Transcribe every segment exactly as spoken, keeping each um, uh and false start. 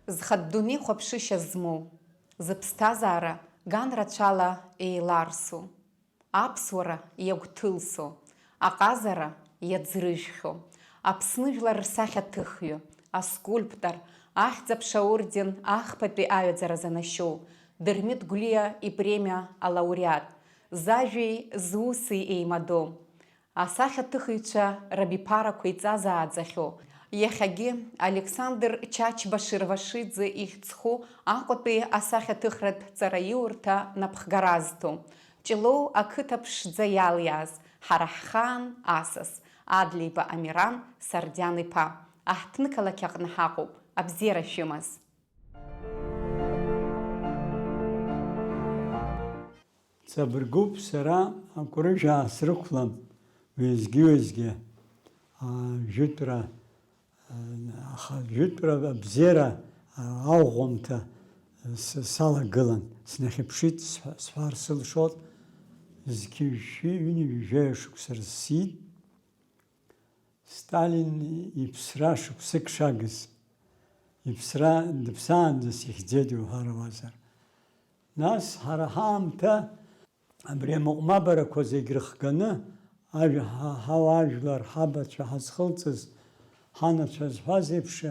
Зхатә дунеихәаԥшышьа змоу, зыԥсҭазаара ган рацәала еиларсу, аԥсуара иагәҭылсу, аҟазара иаӡрыжәхьоу, Аԥсны жәлар рсахьаҭыхҩы, аскульптор, Ахьӡ-аԥша аорден ахԥатәи аҩаӡара занашьоу, Дырмит Гәлиа ипремиа алауреат, зажәеи зуси еимадоу, асахьаҭыхыҩцәа рабиԥарақәа иҵазааӡахьоу, иахьагьы Александр Чачба Шервашиӡе ихьӡ зху Аҟәатәи асахьаҭыхратә ҵараиурҭа напхгара азҭо, Ҷлоу ақыҭа ԥшӡа иалиааз, ҳара ҳхаан асас, Адлеиба Амиран Сардиан-иԥа, аҳҭнықалақь аҟны ҳаҟоуп, абзиара шәымаз! Ҵабыргуп, сара акәырыжә аасрықәлап уеизгьы-уеизгьы, аа, жәытәра, аа, аха жәытәра абзиара, аа, аӷәӷәамҭа, с-, салагылан, снахьыԥшит, сҳәа-, сҳәар сылшоит, зқьи жәшәи ҩынҩажәи жәаҩа шықәса рзы сиит. Сталин иԥсра шықәсык шагыз, иԥсра дыԥсаанӡа сихьӡеит иуҳәар ауазар. Нас ҳара ҳаамҭа абри амыҟәмабарақәа зегь рыхганы, ажә-, ҳа-, ҳауаажәлар, ҳабацәа ҳазхылҵыз, ҳанацәа зҳәаз еиԥш, а,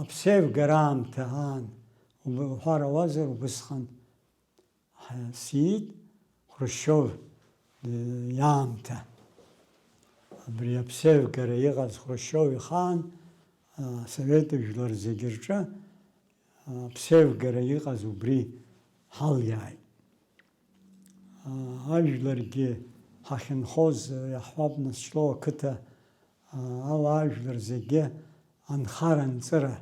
аԥсеивгара аамҭа аан, уб-, уҳәар ауазар убысҟан. Ҳа-, сиит Хрушьов, э, иаамҭа. Абри аԥсеивгара иҟаз Хрушьов ихаан, а, асовет жәлар зегьы рҿы, а, аԥсеивгара иҟаз убри ҳалиааит. А, ажәларгьы ҳахьынхоз, а, иаҳҳәап, нас Ҷлоу ақыҭа, а, ауаажәлар зегьы анхара-анҵыра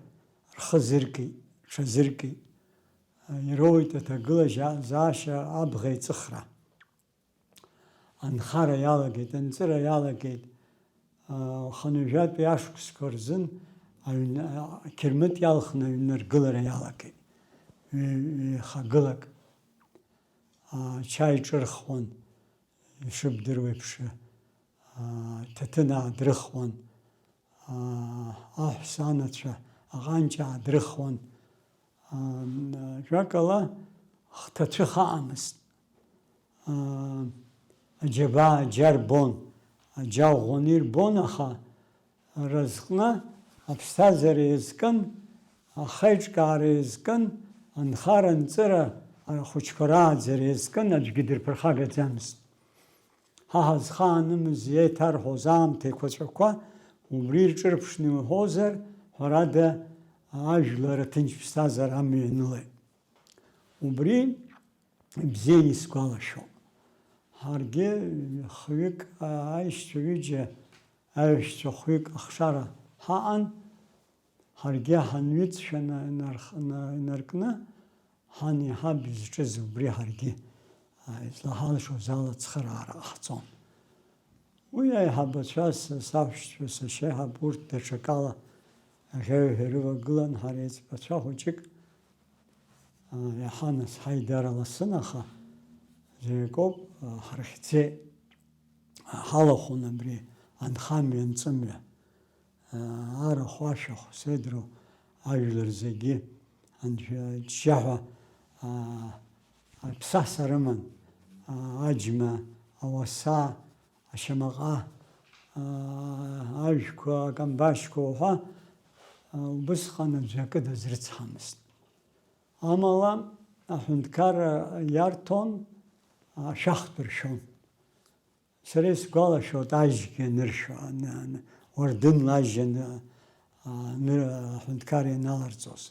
рхы зыркит, рҽазыркит. Ироуит аҭагылазаашьа абӷа еиҵыхра. Анхара иалагеит, анҵыра иалагеит. Хынҩажәатәи ашықәсқәа рзын аҩн-, ақьырмыт иалхны аҩныргылара иалагеит. Ҩ-, ҩ-, хагылак, ачаи ҿырхуан, ишыбдыруеиԥш, ҭаҭын аадрыхуан, аҳәса анацәа аҟанҷа аадрыхуан. Ам, жәакала, хҭацәых аҟамызт. Ам, аџьабаа аџьа рбон, аџьа ӷәӷәаны ирбон, аха разҟны аԥсҭазаара иазкын, ахеиҿкаара иазкын, анхара-анҵыра ахәыҷқәа рааӡара иазкын, аӡәгьы дырԥырхагаӡамызт. Ҳа ҳазхаанымыз еиҭарҳәоз аамҭа еиқәаҵәақәа убри ирҿырԥшны иуҳәозар, ҳәарада, ажәлар аҭынч ԥсҭазаара амҩа ианылеит. Убри ибзианы исгәалашәоит. Ҳаргьы хҩык, аишьцәа ҩыџьа, аиҳәшьцәа хәҩык ахшара ҳаҟан, ҳаргьы ҳанҩыҵшәа на-, инарх-, на-, инаркны, ҳан иаҳа бызҿыз убри ҳаргьы, а, излаҳалшоз ала ацхыраара ҟаҳҵон. Уи аиҳабацәа, са-, саҳәшьцәа, сашьеиҳаб, урҭ даҽакала аӷьеҩҳәа ирывагылан, ҳара еиҵбацәа хәыҷык, а, иаҳа нас ҳаидара ласын, аха зегь акоуп, а, ҳрыхьӡеит, а, ҳалахәын абри анхамҩа, анҵымҩа. Арахә, ашәахә, седру ажәлар зегьы анцәа џьџьаҳәа, аа, аԥсаса рыман, аа, аџьма, ауаса, ашьамаҟа, аа, ажәқәа, акамбашьқәа уҳәа, аа, убысҟан аӡәы акы дазрыцҳамызт. Амала аҳәынҭқарра иарҭон, ашәахтә ршәон. Сара исгәалашәоит, ажьгьы аныршәа, ан-, ан-, уардынла ажь ан-, аныр-, аҳәынҭқар ианаларҵоз,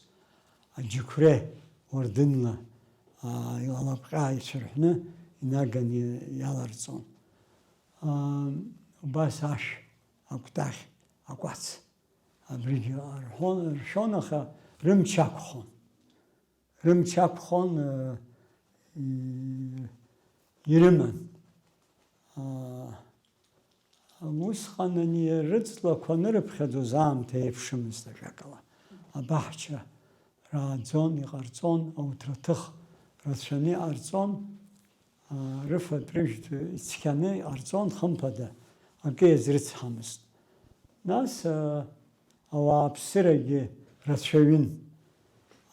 аџьықәреи уардынла, а, алапҟьа ицәырҳәны инаганы иаларҵон. А, убас ашә, акәтаӷь, акәац, абригьы рҳәон, ршәон, аха рымч ақәхон. Рымч ақәхон, ы, и-, ирыман. А, усҟан ани рыҵлақәа анырыԥхьаӡоз аамҭа еиԥшымызт ажәакала. Абаҳча рааӡон, иҟарҵон, ауҭраҭых рацәаны иҟарҵон, а, рыфатә-рыжәтә ицқьаны иҟарҵон, хымԥада, акы иазрыцҳамызт. Нас, а, ауааԥсырагьы рацәаҩын.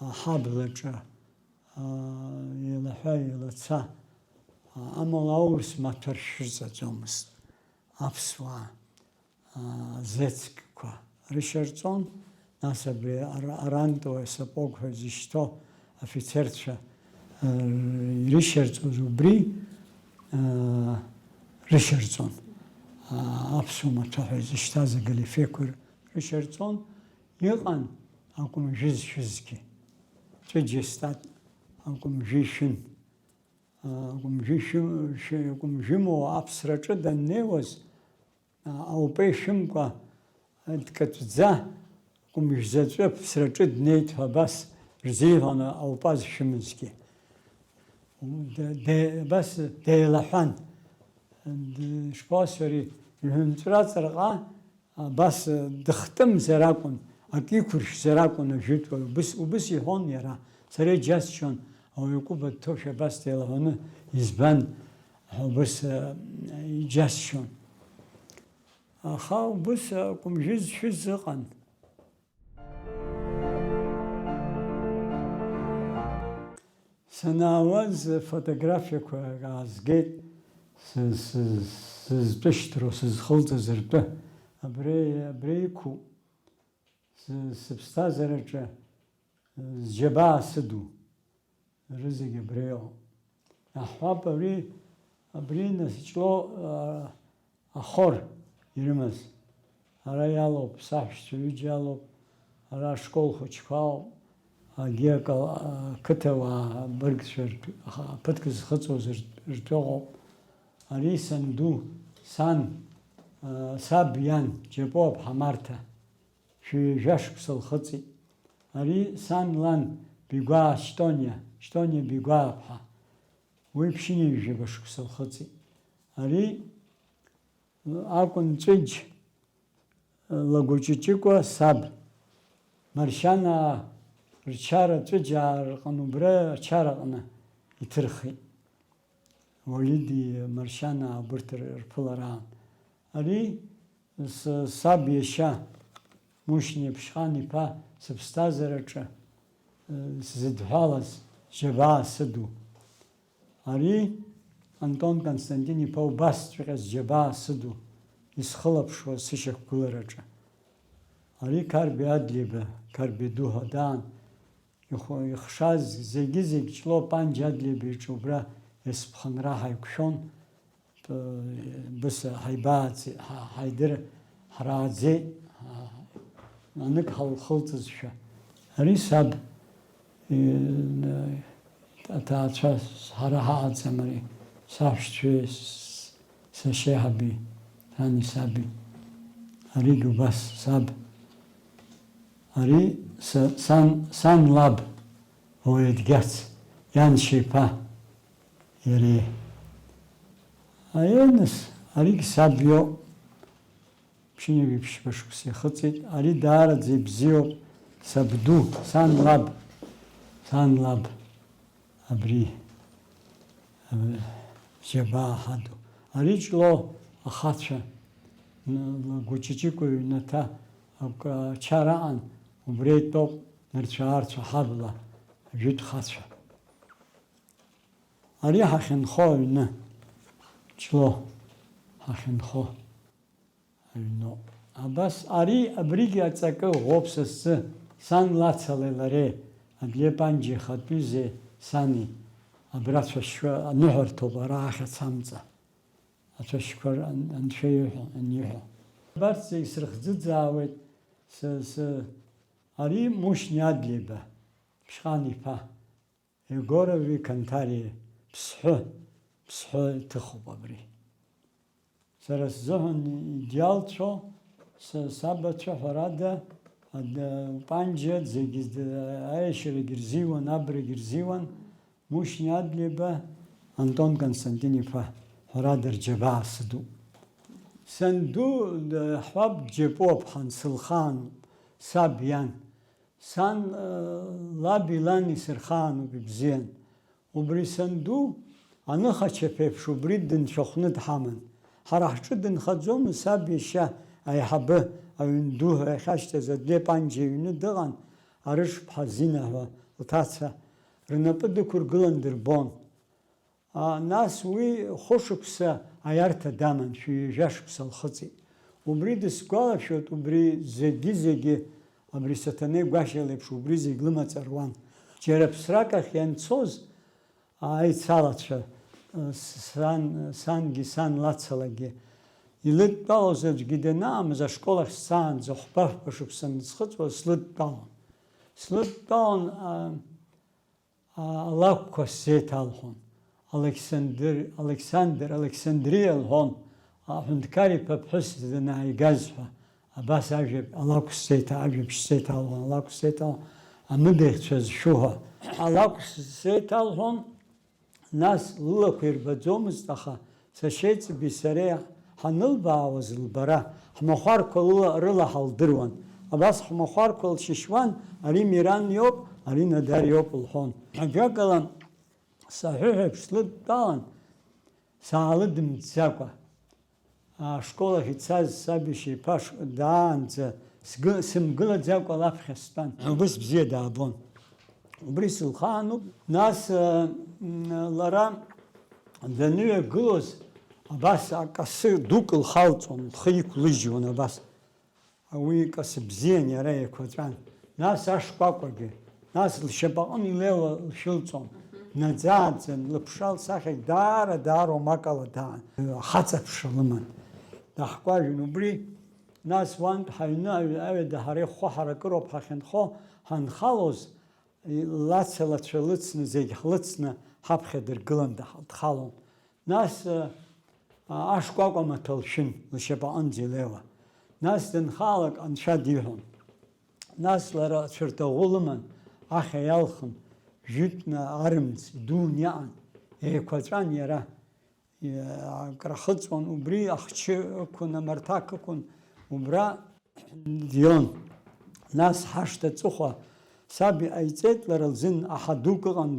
аҳаблаҿы, аа, еилаҳәа-еилаца, аа, амала аурыс маҭәа ршәырҵаӡомызт аԥсуаа, аа, зецкқәа рышьарҵон, нас абри ара-, арантәи асапог ҳәа зышьҭоу афицерцәа, аа, ирышьарҵоз убри, аа, рышьарҵон. Аа, аԥсуа маҭәа ҳәа изышьҭаз агалифеқәа рышьарҵон. Иҟан акәымжәы зшәызгьы, ҵәыџьа стат акәымжәы ишәын. Акәымжәы шәы-, шәы-, акәымжәы моу аԥсраҿы даннеиуаз, а-, аупа ишәымкәа, дкаҵәӡа, акәымжә заҵәы аԥсраҿы днеит ҳәа абас рзиҳәон аупа зшәымызгьы. Де-, де-, абас деилаҳәан. Д-, ишԥасҳәари, жәынҵәра ҵарҟа, абас, дыхтымзар акәын, акы иқәыршәзар акәын ажәытәуаҩ, убыс, убыс иҳәон иара. Сара иџьасшьон, ауаҩы акәыба дҭоушәа абас деилаҳәаны избан ҳәа убыс, а, иџьасшьон. Аха убыс акәымжәы зшәыз ыҟан. Санаауаз фотографиақәа аазгеит, сы-, сы-, сызтәышьҭроу, сызхылҵыз ртәы. Абри, абри иқәуп. Сы-, сыԥсҭазаараҿы зџьабаа сыду. Рызегь абри иҟоуп. Иаҳҳәап, абри, абри Насыҷлоу, а, ахор ирымаз. Ара иалоуп, саҳәшьцәа ҩыџьа иалоуп, ара ашкол хәыҷқәа ауп, агьи акал-, ақыҭауаа абыргцәа ртә-, аха-, ԥыҭк зхыҵуаз ртә-, ртәы ыҟоуп. Ари санду, сан, а, саб иан, Џьапуа-ԥҳа Марҭа. Шәи жәа шықәса лхыҵит. Ари сан лан Бигәаа Шьтониа, Шьтониа Бигәааԥҳа. Уи ԥшьынҩажәаба шықәса лхыҵит. Ари акәын Ҵәыџь Лагәыҷыҷыкәа саб. Маршьанаа рчара Ҵәыџьаа рҟны убра ачараҟны иҭырхит. Уалиди Маршьанаа убырҭ р-, рԥылараан. Ари с-, саб иашьа, Мушьни Ԥшьҟан-иԥа, сыԥсҭазаараҿы, э, сзыдҳәалаз џьабаа сыду. Ари Антон Константин-иԥа убасҵәҟьа зџьабаа сыду, исхылаԥшуа сышьақәгылараҿы. Ари Қарби Адлеиба, Қарби ду ҳәа даан, ихәы-, ихшаз зегьы-зегь Ҷлоу Панџьа Адлеиба иҿы убра есԥхынра ҳаиқәшәон, п-, быс ҳаибааӡеит, ҳа-, ҳаидыр-, ҳрааӡеит, ҳа-, анык ҳалхылҵызшәа. Ари саб, и-, н-, аҭаацәа ҳара ҳаҟаӡам ари, саҳәшьцәеи с-, сашьеиҳаби, сани саби. Аригь убас саб. Ари са-, сан, сан лаб, Оедгьац, ианшьа иԥа, иареи. Аиеи, нас, аригь саб иоуп. Ԥшьынҩажәи ԥшьба шықәса ихыҵит. Ари даараӡа ибзиоуп, сабду, сан лаб, сан лаб. Абри, абри, џьабаа ҳаду. Ари Ҷлоу ахацәа, н-, Гәыҷыҷыкәа иҩнаҭа ак-, ачара аҟан, убри итәоуп нырцә-аарцә аҳабла, ажәытә хацәа. Ари ҳахьынхо аҩны, Ҷлоу ҳахьынхо. Аҩноуп. Абас ари, абригь аҵакы ӷәӷәоуп са сзы, сан лацалеи лареи, Адлеи Панџьа ихатәҩызеи сани, абра ацәашьқәа аныҳәарҭоуп, ара ахьац амҵа. Ацәашьқәа ан-, анцәа иҳәо, аниҳәо. Абарҭ зегь срыхӡыӡаауеит, сы, сы, ари Мушьни Адлеиба, Ԥшьҟан иԥа. Егорови Канҭариеи ԥсҳәы, ԥсҳәы иҭыхуп абри. Сара сзыҳәан идиалцәоу са-, сабацәа, ҳәарада, ад-, Панџьа зегьы зд-, аиашьарагьы рзиуан, абрагьы рзиуан, Мушьни Адлеиба, Антон Константин-иԥа, ҳәарада, рџьабаа сыдуп. Санду, д-, ҳҳәап, Џьапуаԥҳан, сылхаануп, саб иан. Сан, э, лаби лани сырхаануп ибзиан. Убри санду, аныхачаԥ еиԥш, убри дынцәахәны дҳаман. Ҳара ҳҿы дынхаӡомызт, саб иашьа аиҳабы, аҩн ду ҳәа иахьашьҭаз Адлеи Панџьа иҩны дыҟан, Арышԥҳа Зина ҳәа лҭаца, рнапы дықәыргылан дырбон. А, нас уи хәышықәса аиарҭа даман, шәи ҩажәа шықәса лхыҵит. Убри дысгәалашәоит, убри зегьы-зегьы, абри Саҭанеи Гәашьа леиԥш, убри зегь лымаҵ руан. Џьара ԥсракахь ианцоз, аицалацәа, сан, сангьы сан лацалагьы, илыдтәалоз аӡәгьы данаамыз, ашкол ахь сцаанӡа хәба-фба шықәса анысхыҵуаз слыдтәалон. Слыдтәалон, а, а, алакәқәа сзеиҭалҳәон. Алықьсандр, Алықьсандр, Алықьсандриа лҳәон, аҳәынҭқар иԥа ԥҳәыс данааигаз ҳәа, абас ажәаб-, алакә сзеиҭа-, ажәабжь сзеиҭалҳәон, алакә сзеиҭалҳәон, амыдеихцәа зшәу ҳәа. Алакә сзеиҭалҳәон, нас лылақәа ирбаӡомызт, аха сашьеиҵби сареи ҳанылбаауаз лбара, ҳмахәарқәа лыла-, рыла ҳалдыруан. Абас ҳмахәарқәа лшьышьуан, ари Миран иоуп, ари Надар иоуп, лҳәон. Ажәакала, саҳәыҳәеиԥш слыдтәалан, саалыдымҵӡакәа. Ашкол ахь ицаз саб ишьеиԥа ш-, даанӡа сгы-, сымгылаӡакәа лаԥхьа стәан. Убыс бзиа даабон. Убри сылхаануп. Нас, э, м, лара даныҩагылоз, абас акасы дук лхалҵон, лхы иқәлыжьуан абас. Уи касы бзиан иара еиқәаҵәан. Нас ашкәакәагьы, нас лшьапаҟын илеиуа лшәылҵон. Наӡа-ааӡан, лыԥша лсахьагь даара-даара уамак ала даан, ахаҵа ԥша лыман. Даҳкәажәын убри, нас уантә ҳаҩны аҩ-, аҩада ҳара ихәы ҳаракыроуп ҳахьынхо, ҳанхалоз, лацалацәа лыцны, зегь ҳлыцны ҳаԥхьа дыргылан даҳ-, дхалон. Нас, а, ашкәакәа маҭәа лшәын, лшьапаҟынӡа илеиуа. Нас данхалак анцәа диҳәон. Нас лара цәырдаӷәы лыман, ахьа иалхын, жәытәны арымӡ дуун иаан, еиқәаҵәан иара. Иа-, акрахыҵуан, убри ахчы ықәын, амарҭақ ықәын, убра дион. Нас ҳашҭа аҵыхәа саб иҟаиҵеит, лара лзын аҳа дук ыҟан,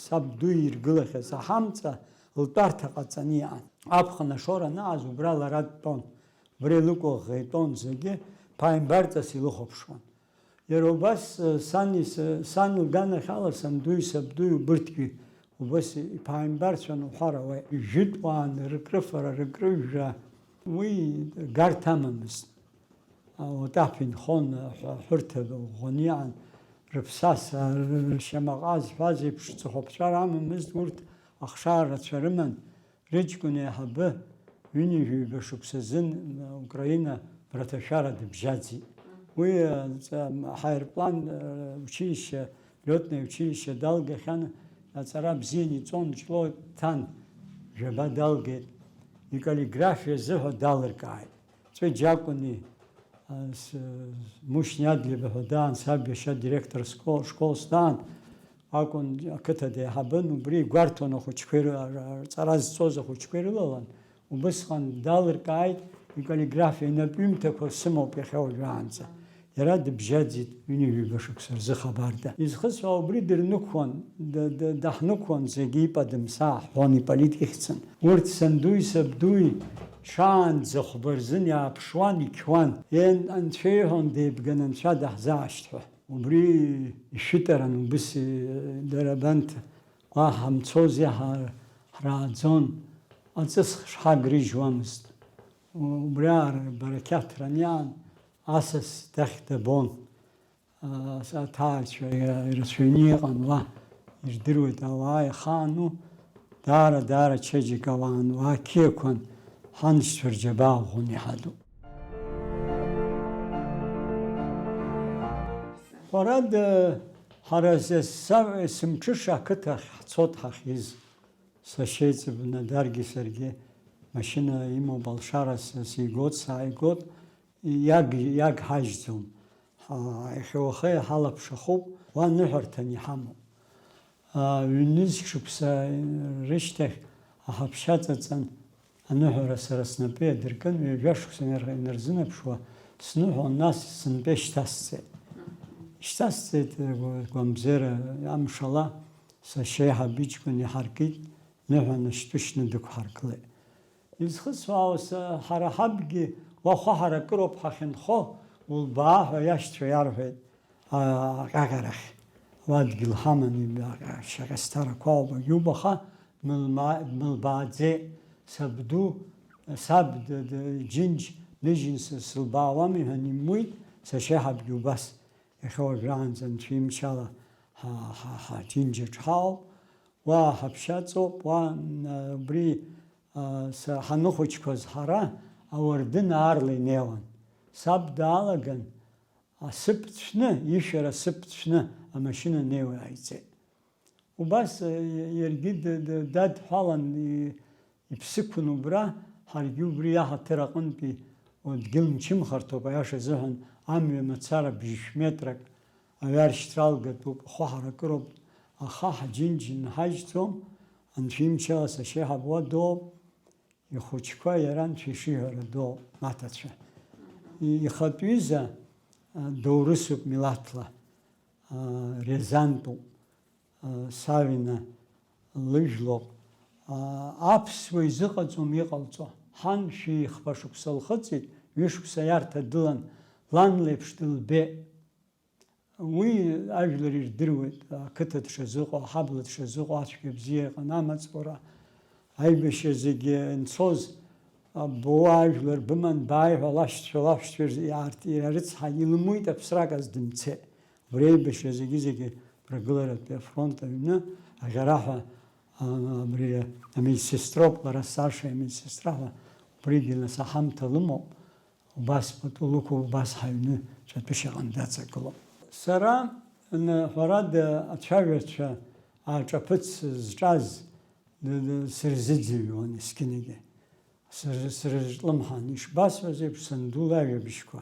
саб ду иргылахьаз, аҳамҵа лтәарҭа ҟаҵаны иҟан. Аԥхын ашоура анааз убра лара дтәон. Убра илықәыӷӷа итәон зегьы, ԥааимбарҵас илыхәаԥшуан. Иара убас, э, сани с-, сан лганахьала сандуи сабдуи убырҭгьы убас иԥааимбарцәан уҳәар ауеит. Жәытә уаан рыкрыфара, рыкрыжәра, уи гарҭа амамызт. Аотаԥ инхон, аҳәа-, аҳәырҭа ӷәӷәаны иҟан, рыԥсаса, р-, ршьамаҟа зҳәаз еиԥш ҵыхәаԥҵәара амамызт, урҭ ахшара рацәа рыман. Рыҷкәын еиҳабы ҩынҩажәаҩба шықәса азын Украина мраҭашәара дыбжьаӡит. Уи, э, ҵа-, ҳаирплан, э, училище, лётное училище далгахьан, аҵара бзианы иҵон, ҷло дҭан, жәаба далгеит. Икаллиграфиа азыҳәа далыркааит. Ҵәыџь акәыни, а, с-, Мушьни Адлеиба ҳәа даан, саб иашьа директор школ, школс даан акәын, ақыҭа деиҳабын, убри игәарҭон ахәыҷқәа ир-, ар-, ар-, рҵара зҵоз ахәыҷқәа ирылалан, убысҟан далыркааит, икаллиграфиа инапҩымҭақәа сымоуп иахьа уажәраанӡа. Иара дыбжьаӡит ҩынҩажәаба шықәса рзы хабарда. Изхысҳәаау убри дырнықәуан, д-, д-, даҳнықәуан зегьы ипа-дымсаа ҳҳәон, иполит ихьӡын. Урҭ сандуи сабдуи шаанӡа хәба рзын иааԥшуан, иқьуан. Ен-, анцәа иҳәон, деибган анцәа даҳзаашьҭ ҳәа. Убри ишәытаран, убыс, э, дарабанҭ, уаҳа ҳамцози, ҳа-, ҳрааӡон, аҵыс шҳагрыжьуамызт. Убри аара барақьаҭран иаан, асас дахь дабон. А, аҭаацәа ира-, ирацәаҩны иҟан уа, ирдыруеит ауаа ихаану, даара, даара чеиџьыка ауаан, уаа қьиақәан, ҳаншьцәа рџьабаа ӷәӷәаны иҳадуп. Ҳәарада, ҳара ес-, са-, есымҽыша ақыҭахь ҳцот ҳахьиз. Сашьеиҵбны даргьы саргьы машьына имоуп, алшара с-, сигот, сааигот, иаг-, иагҳажьӡом. Ҳа-, иахьа уахеи ҳалаԥшахоуп, уа ныҳәарҭан иҳамоуп. А, ҩнызқь шықәса рышьҭахь аҳаԥшьа ҵаҵан, аныҳәара сара снапы иадыркын, ҩажәа шықәса инар-, инарзынаԥшуа, сныҳәон, нас сынтәа ишьҭасҵеит. Ишьҭасҵеит, гәамбзиара амшала, сашьа еиҳаб иҷкәын иҳаркит, ныҳәа нышьҭышьны дықәҳаргылеит. Изхысҳәаауа, са, ҳара ҳабгьы уа хәы ҳаракыроуп ҳахьынхо, улбаа ҳәа иашьцәа иарҳәеит, а, аҟьаҟьарахь. Уа дгьыл ҳаман, ибаҟьа шьаҟьасҭарақәа ауп, агьубаха дмылма-, дмылбааӡеит. Сабду, саб д-, д-, џьынџь ныжьын сы-, сылбаауам иҳәан имуит, сашьа ҳабгьы убас. Иахьа уажәраанӡа анцәа имчала ҳа-, ҳа-, ҳа-, џьынџьаҿ ҳаауп. Уа ҳаԥшьаҵоуп, уа, м, убри, а, са-, ҳаныхәыҷқәаз ҳара ауардын аарла инеиуан. Саб даалаган, асыԥ ҭшәны, ишәара асыԥ ҭшәны амашьына неиуа иааиҵеит. Убас, э, иаргьы д-, д-, дадҳәалан, и-, иԥсықәын убра, ҳаргьы убри иаҳаҭыр аҟынтәи дгьыл мчымхарҭоуп, аиаша азыҳәан, амҩа мацара бжьышә метрак аҩаршьҭра алгатәуп, ахәы ҳаракыроуп, аха ҳаџьынџь нҳажьӡом, анцәа имчала сашьа иҳабуа дууп. Ихәыҷқәа иара анцәа ишиҳәара ду маҭацәа. И-, ихатә ҩыза, а, доурысуп милаҭла, а, Рязантәуп, а, Савина лыжәлоуп. А, аԥсуа изыҟаҵом иҟалҵо. Ҳан шәи хԥа шықәса лхыҵит, ҩышықәса иарҭа дылан, лан леиԥш дылбеит. Уи ажәлар ирдыруеит, ақыҭа дшазыҟоу, аҳабла дшазыҟоу, ацәгьа-бзиа ыҟан, амаҵ уара. Аибашьра зегьы анцоз, або ажәлар быман, бааи ҳәа лашьцәа, лаҳәшьцәа ирц-, иаарт-, ирарыцҳа, илымуит аԥсрак азы дымцеит. Убри аибашьра зегьы-зегьы Мрагыларатәи афронт аҩны аӷьараҳәа, а, абри амедсестроуп, лара старшая медсестра ҳәа, убригьы нас аҳамҭа лымоуп. Убас пату лықәу, убас ҳаҩны цәатәышьаҟны даҵагылоуп. Сара, н-, ҳәарада, ацәажәацәа аҿаԥыц зҿаз д-, д-, сырзыӡырҩуан есқьынагьы. Сыр-, срызҿлымҳан, ишбасҳәаз еиԥш, санду лажәабжьқәа.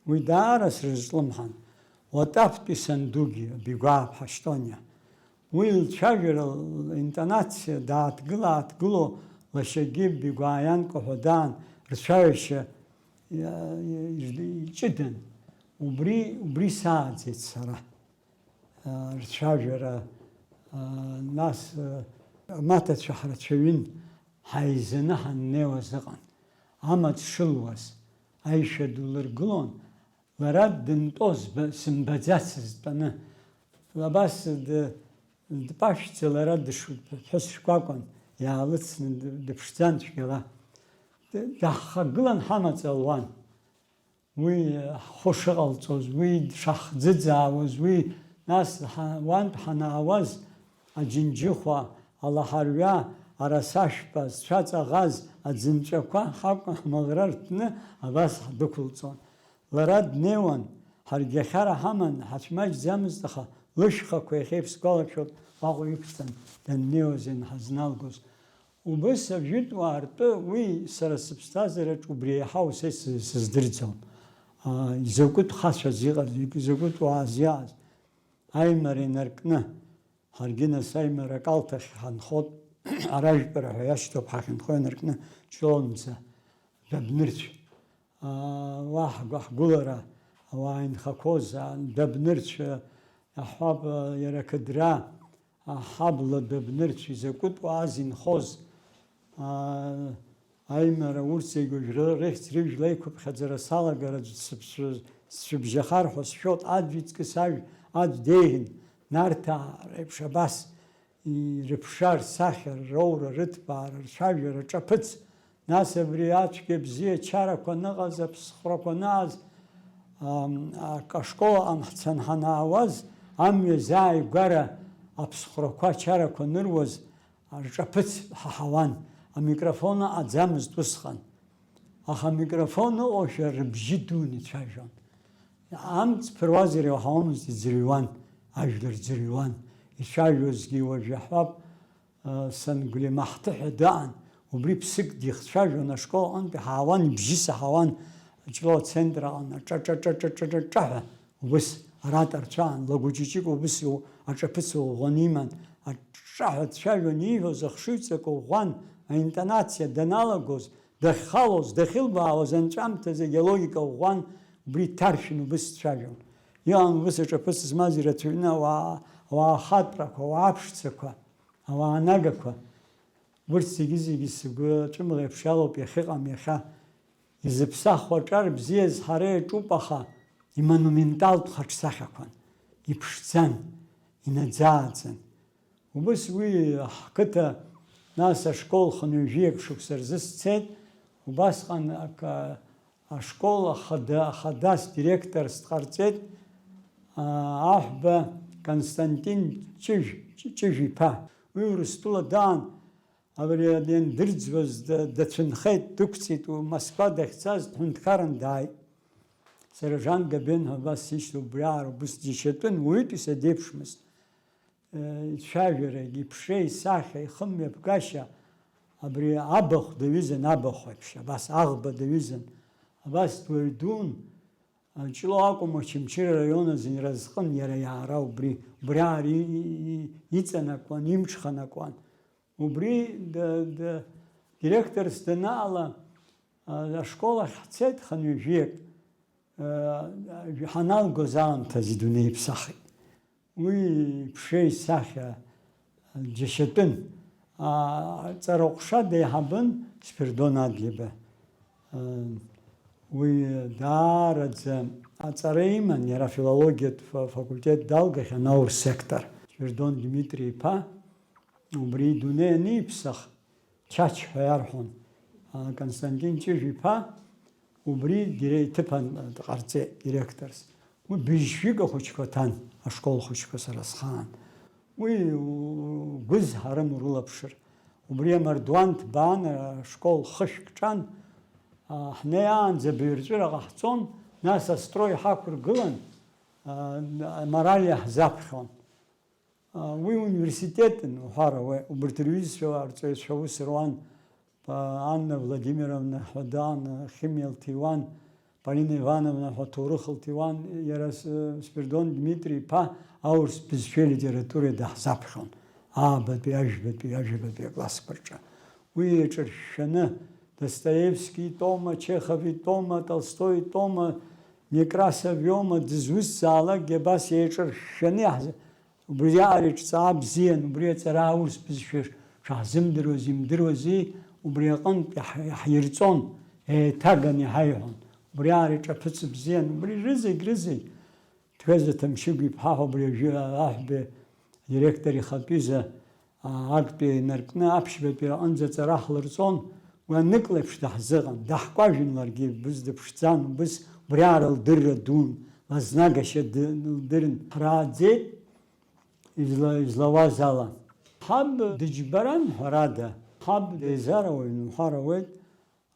Уи даара срызҿлымҳан. Уатафтәи сандугьы, Бигәаа ԥҳа Шьтониа. Уи лцәажәара, линтонациа дааҭгыла-ааҭгыло лашьагьы Бигәаа ианкәа ҳәа даан, рцәажәашьа иа-, иа-, иаҿыдан. Убри, убри сааӡеит сара. А, рцәажәара, а, нас, а, амаҭацәа ҳрацәаҩын, ҳаизаны ҳаннеиуаз ыҟан. Амаҵ шылуаз, аишәа ду лыргылон, лара дынтәоз ба-, сымбаӡацызт дтәаны. Абас д-, дпашәӡа лара дыш-, ԥҳәыс шкәакәан, иаалыцны д-, дыԥшӡан цәгьала. Д-, даҳхагылан ҳамаҵ луан. Уи ҳхәы шыҟалҵоз, уи шаҳӡыӡаауаз, уи нас ҳа-, уантә ҳанаауаз, аџьынџьыхәа, алаҳарҩа, арасашәпа, зцәа ҵаӷаз аӡынҵәақәа ҳакәын ҳмалра рҭны абас ҳдәықәылҵон. Лара днеиуан, ҳаргьы ахьара ҳаман, ҳацәмаҷӡамызт, аха лышьхақәа иахьа исгәалашәоит, уаҟа иқәҵан даннеиуаз ианҳазналгоз. Убыс ажәытәуаа ртәы уи сара сыԥсҭазаараҿ убри еиҳау са сы-, сыздырӡом. Аа, изакәытә хацәаз иҟаз, изакәытә уааз иааз, аимара инаркны, ҳаргьы нас аимара акалҭахь ҳанхот, аражәпара ҳәа иашьҭоуп ҳахьынхо инаркны, Ҷлоу мца, Дәабнырцә. Аа, уа ҳгәы-, ҳгәылара ауаа инхақәоз, аа, Дәабнырцә, аҳәап, иара ақыдра, аҳабла Дәабнырцә изакәытә уааз инхоз, аа, аимара урҭ зегь уажәра рыхьӡ-рыжәла аиқәыԥхьаӡара салагар аӡә дсыԥшыз-, сцәыбжьахар ҳәа сшәот, аӡә иҵкыс ажә, аӡә деиӷьын, Нарҭаа реиԥш абас, и-, рыԥша, рсахьа, роура, рыҭбаара, рцәажәара, ҿаԥыц, нас абри ацәгьа бзиа чарақәа аныҟаз, аԥсхәрақәа анааз, ам, ак-, ашкол аҟны ҳцан ҳанаауаз, амҩа зааигәара аԥсхәрақәа, ачарақәа аныруаз, рҿаԥыц ҳаҳауан, амикрофон ыҟаӡамызт усҟан. Аха амикрофон ыҟоушәа рыбжьы дуны ицәажәон. Амҵ ԥыруазар иауҳауамызт, иӡырҩуан, ажәлар ӡырҩуан. Ицәажәозгьы уажә иаҳҳәап, а, Сангәлиа Маҳҭыҳәа даан, убри ԥсык дихцәажәон, ашкол аҟынтәи ҳаауан, ибжьы саҳауан, Ҷлоу ацентр аҟны, ҿа-ҿа-ҿа-ҿа-ҿа-ҿа-ҿа ҳәа, убыс аратә арцәаан, Лагәыҷыҷык убыс иу-, аҿаԥыц ӷәӷәаны иман, аҿҿаҳәа дцәажәон, ииҳәоз ахшыҩҵак ӷәӷәан, аинтонациа даналагоз, дахьхалоз, дахьылбаауаз анҵәамҭа зегь алогика ӷәӷәан, убри дҭаршәын, убыс дцәажәон. Иҟан убыс аҿаԥыц змаз ирацәаҩны ауаа, ауаа ахатәрақәа, ауаа аԥшӡақәа, ауаа анагақәа. Урҭ зегьы-зегьы сгәы аҿымӷеиԥш иалоуп иахьыҟам иахьа. Изыԥсахуа аҿар бзиаз ҳара иаҿуп, аха имонументалтә хаҿсахьақәан, иԥшӡан. инаӡааӡан. Убыс уи ҳқыҭа, нас ашкол хынҩажәиак шықәса рзы сцеит, убасҟан ак-, ашкол ахада, ахадас директорс дҟарҵеит, аа, аҳәба Константин Ҷыжә, Ҷыжә-иԥа. Уи Урыстәыла даан, абри иандырӡуаз да-, дацәынхеит, дықәҵит, Москва дахьцаз дҳәынҭқаран дааит. Сара Жан Габен ҳәа абас сишьҭоуп, убриаара убыс џьашьатәын, уаҩытәыҩса деиԥшмызт. Ицәажәарагь, иԥшреи, исахьа, ихымҩаԥгашьа, абри абахә даҩызан, абахә еиԥш, абас аӷба даҩызан, абас дуаҩ дуун, Ҷлоу акәым, Очамчыра араион азы иразҟын иара иаара убри, убриаара и-, и-, и-, иҵанакуан, имҽханакуан. Убри д-, д-, директорс данаала, а, ашкол ахь ҳцеит хынҩажәиак, а, ҳаналгоз аамҭазы идунеи иԥсахит. Уи иԥшеи исахьа џьашьатәын. А, аҵараҟәша деиҳабын Спиридон Адлеиба. А, уи даараӡа аҵара иман, иара афилологиатә фа-, факультет далгахьан аурыс сектор. Спиридон Дмитри-иԥа убри идунеи аниԥсах, Чач ҳәа иарҳәон, а, Константин Ҷыжә-иԥа, убри дире-, иҭыԥан дҟарҵеит, директорс. Уи быжьшәик ахәыҷқәа ҭан, ашкол хәыҷқәа сара схаан. Уи у-, гәызҳарым урылаԥшыр. Убри амардуан ҭбаан, ашкол хышәк ҿан, а, ҳнеиаанӡа баҩрҵәыра ҟаҳҵон, нас астрои ҳақәыргылан, а, амораль иаҳзаԥхьон. А, уи университетын, уҳәар ауеит, убарҭ рҩызцәа, арҵаҩцәа аус руан, Анна Владимировна ҳәа даан, ахимиа лҭиуан, Полина Ивановна ҳәа ҭоурых лҭиуан, иара с-, Спиридон Дмитри-иԥа аурыс бызшәеи литературеи даҳзаԥхьон, аабатәи, ажәбатәи, ажәабатәи аклассқәа рҿы. Уи иаҿыршәшәаны Достоевски итәоума, Чехов итәоума, Толстой итәоума, Некрасов иоума, дызусҭзаалакгьы абас еиҿыршәшәаны иаҳз-, убриаҟара иҿҵаа бзиан, убри аҵара аурыс бызшәа шаҳзымдыруаз имдыруази, убри аҟынтә иаҳ-, иаҳирҵон, еиҭаганы иҳаиҳәон. Убриаҟара иҿаԥыц бзиан, убри рызегь, рызегь. Ҭҩаза Ҭамшьыгә-иԥҳа ҳәа убри ажәы-, аҳәбеи адиректор ихатәиза, аа, актәи инаркны аԥшьбатәи аҟынӡа аҵара ҳлырҵон, уи анык леиԥш даҳзыҟан, даҳкәажәын ларгьы, убыс дыԥшӡан, убыс убриаара лдырра дуун, лызнагашьа ды-, лдырын. Ҳрааӡеит изла-, излауаз ала. Ҳаб дыџьбаран, ҳәарада, ҳаб деизарауаҩын уҳәар ауеит,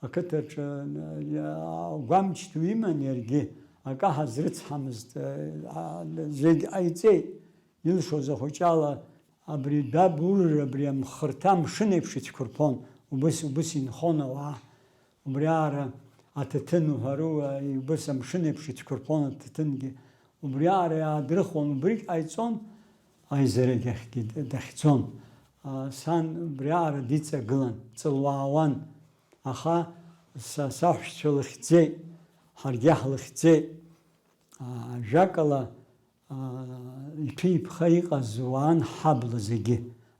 Ақыҭаҿы, а, гәамч ду иман иаргьы, акы ҳазрыцҳамызт, а, зегь ҟаиҵеит, илшоз ахәыҷала абри даб урра, абри амхырҭа амшын еиԥш ицәқәырԥон, убыс, убыс инхон ауаа. Убриаҟара аҭаҭын уҳәару, а, убыс амшын еиԥш ицәқәырԥон аҭаҭынгьы. Убриаҟара иаадрыхуан, убригь ҟаиҵон, аизарагь ахьгьы дахьӡон. А, сан убриаҟара диҵагылан, ҵылуаауан. Аха са саҳәшьцәа лыхьӡеит, ҳаргьы ҳлыхьӡеит. Аа, ажәакала, аа, иҭәы-иԥха иҟаз уаан ҳҳабла зегьы,